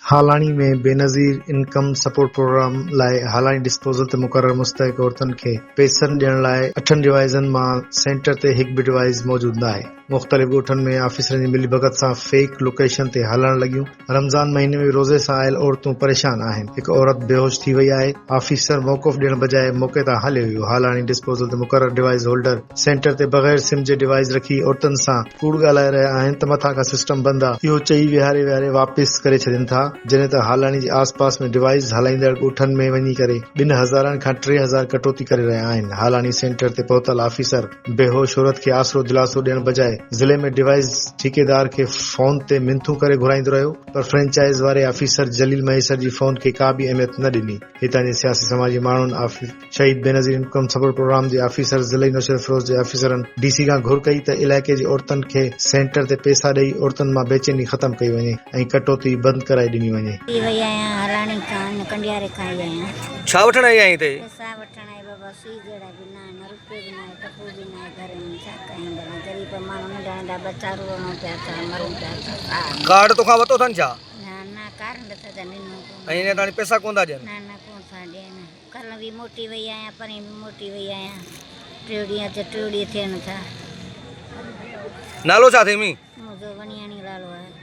Halani ۾ Benazir income support programme لاء Halani disposal تي مقرر مستحق عورتن کي پئسن ڏيڻ لاء اٺن ڊوائيزن مان سينٽر تي هڪ به ڊوائيز موجود ناهي. مختلف ڳوٺن ۾ آفيسرن جي ملي ڀڳت سان فيڪ لوڪيشن تي هلڻ لڳيون. رمضان مهيني ۾ روزي سان آيل عورتون پريشان آهن. هڪ عورت بيهوش ٿي وئي آهي. آفيسر موقف ڏيڻ بجاء موقعي تان هليو ويو. هالاڻي ڊسپوزل تي مقرر ڊوائيز هولڊر سينٽر تي بغير سم جي ڊوائيز رکي عورتن سان ڪوڙ ڳالهائي رهيا آهن ته مٿان کان سسٽم بند آ اهو چئي ويهاري ويهاري واپس ڪري ڇڏين ٿا جڏهن ته هالاڻي جي آس پاس ۾ ڊوائيز هلائيندڙ ڳوٺن ۾ وڃي ڪري ٻن هزارن کان 3000 ڪٽوتي ڪري رهيا آهن هالاڻي سينٽر تي پهتل آفيسر بيهوش عورت کي آسرو دلاسو ڏيڻ بجاء ضلعي ۾ ڊوائيز ٺيڪيدار کي فون تي منٿون ڪري گهرائيندو رهيو پر فرنچائز واري آفيسر جليل مهيسر جي فون کي ڪا به اهميت نه ڏني هتان جي سياسي سماجي ماڻهن شهيد بينظير انڪم سپورٽ پروگرام جي آفيسر ضلعي نوشهروفيروز جي آفيسرن ڊي سي کان گهر ڪئي ته علائقي جي عورتن کي سينٽر تي پئسا ڏئي عورتن مان بيچيني ختم ڪئي وڃي ۽ ڪٽوتي بند ڪرائي ڏني وڃي. ٿي وئي آهيان هالاڻي کان ان ڪنڊياري کان آئي آهيان. ڇا وٺڻ آئي آهين هتي؟ پئسا وٺڻ آئي بابا سوئي جهڙا به نه آهن روپيو به ناهي ٽڪو به ناهي گهر ۾ ڇا ڪيون ڀلا غريب ماڻهو ننڍا ننڍا ٻچا روئڻو پيا ٿا مرون پيا ٿا ساهه ۾. ڪارڊ توکان ورتو اٿن ڇا؟ نه نه ڪارڊ نه ٿا ڏنو ڪونه. ۽ اڃا تاڻي پئسا ڪونه ٿا ڏين؟ نه نه ڪونه ٿا ڏين. ڪلهه به موٽي وئي آهيان، پرين به موٽي وئي آهيان. ٽيون ڏينهن اچ ٽيون ڏينهن ٿين ٿا. نالو ڇا اٿئي مي؟ منهنجو وڻياڻي لالو آهي.